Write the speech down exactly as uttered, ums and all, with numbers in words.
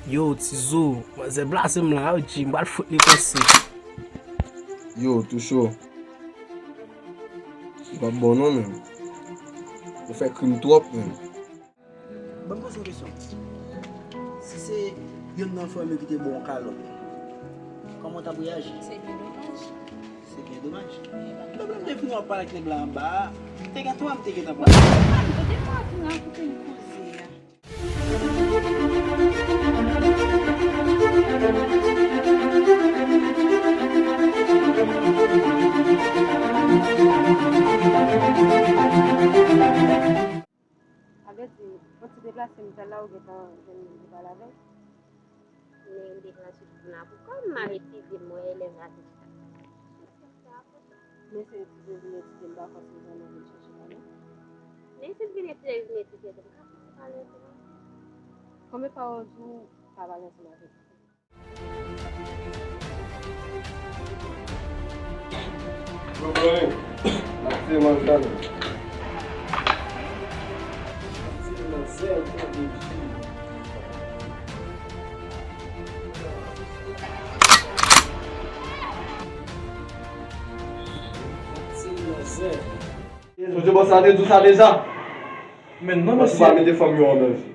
Yo, Tizou, manzè blaze m la, yo, G, m pral fout li konsi. Yo, Toucho. M p ap bon non, menm. Ou fè krim twòp, menm. Ban m poze w kesyon. Si se youn nan frè m yo ki te ba w yon kalòt, kòman w t ap reyaji? Se byen domaj. Se byen domaj. Menm lè m te fin wè w ap pale ak nèg la anba a, te gen twa m te gentan pran. Bon, depi w ap vin rakonte m koze a. Sa vle di, yon ti deplase m fè la, ou gentan jwenn moun pou pale avè l? Men m deplase pou n a pou kò m, m al etidye, m wè elèv la te chita. Men se etidye vin etidye, m pa fòse zanmi vin chèche la, non. Men si l vin etidye, vin etidye, m ka fòse pale tou, non. Konbyen fwa yo di w pa pale ansanm avè l? Yo konnen, n ap fè manzè nou. N ap fè manzè, tande di. N ap fè manzè. Sonje bòs la te di w sa deja. Men non, mesye. Paske w pa mete fanm yo an danje.